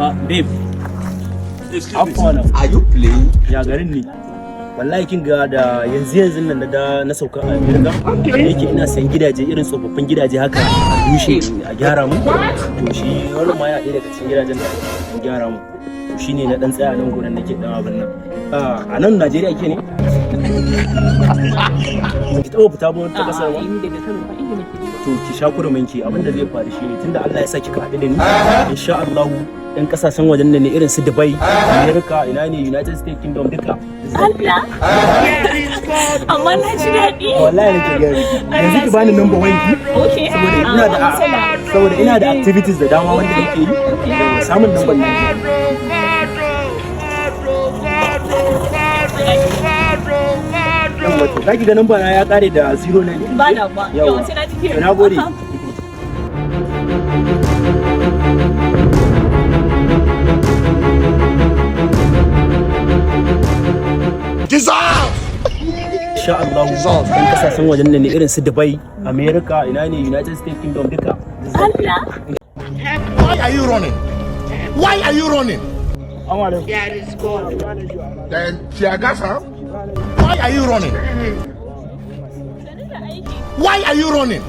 Ah, babe. Afwan. Are you playing? Ya garin ne? Wallahi kin ga da yanzu yanzu nan na da na sauka a America. Da yake ina sayan gidaje, irin tsofaffin gidaje haka, a rushe a gyara mu. To shi wannan ma yana ɗaya daga cikin gidajen da ake gyara mu. To shine na dan tsaya nan gurin nake dan abin nan. Ah, a nan Najeriya ke ne? Ki taɓa fita ba wata kasar ba? A'a, ni daga Kano ba inda nake zuwa. To ki sha kurumin ki, abin da zai faru shine, tunda Allah ya sa kika haɗu da ni, insha Allah ɗan kasashen wajen nan ne, irin su Dubai, America, ina ne, United States Kingdom, duka. Allah! Amma na ji daɗi. Wallahi nake gaya miki, yanzu ki bani number wayanki. Okay. Saboda ina da saboda ina da activities da dama wanda nake yi. Yawa, samun number nan. Yawwa, to zaki ga number na ya kare da 09. Ba da ba. Yawwa. Yawa, sai na ji kira. Na gode. Insha Allah ɗan kasashen wajen nan ne, irin su Dubai, America, ina ne, United States Kingdom, duka. Allah! Why are you running? Why are you running? Assalamu alaikum. Then Tiagasa, why are you running? Sani da aiki. Why are you running?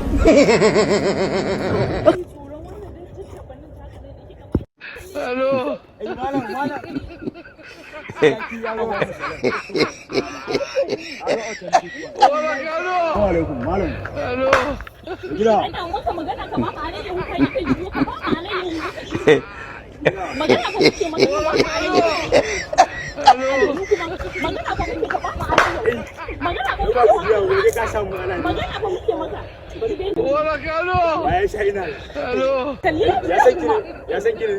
Tsoron wannan ɗan tattaɓa nan taka ne da kika Assalamu alaikum, malam. Gida. Ana maka magana ka ba mu alayyahu, ka yi ka yiwu ka ba mu alayyahu ka shi. Magana fa muke maka, ka ba mu alayyahu. Kuma magana fa muke, ka ba mu alayyahu. Magana fa muke maka. Magana fa muke maka. Kalli Ya san kiri, ya san kiri.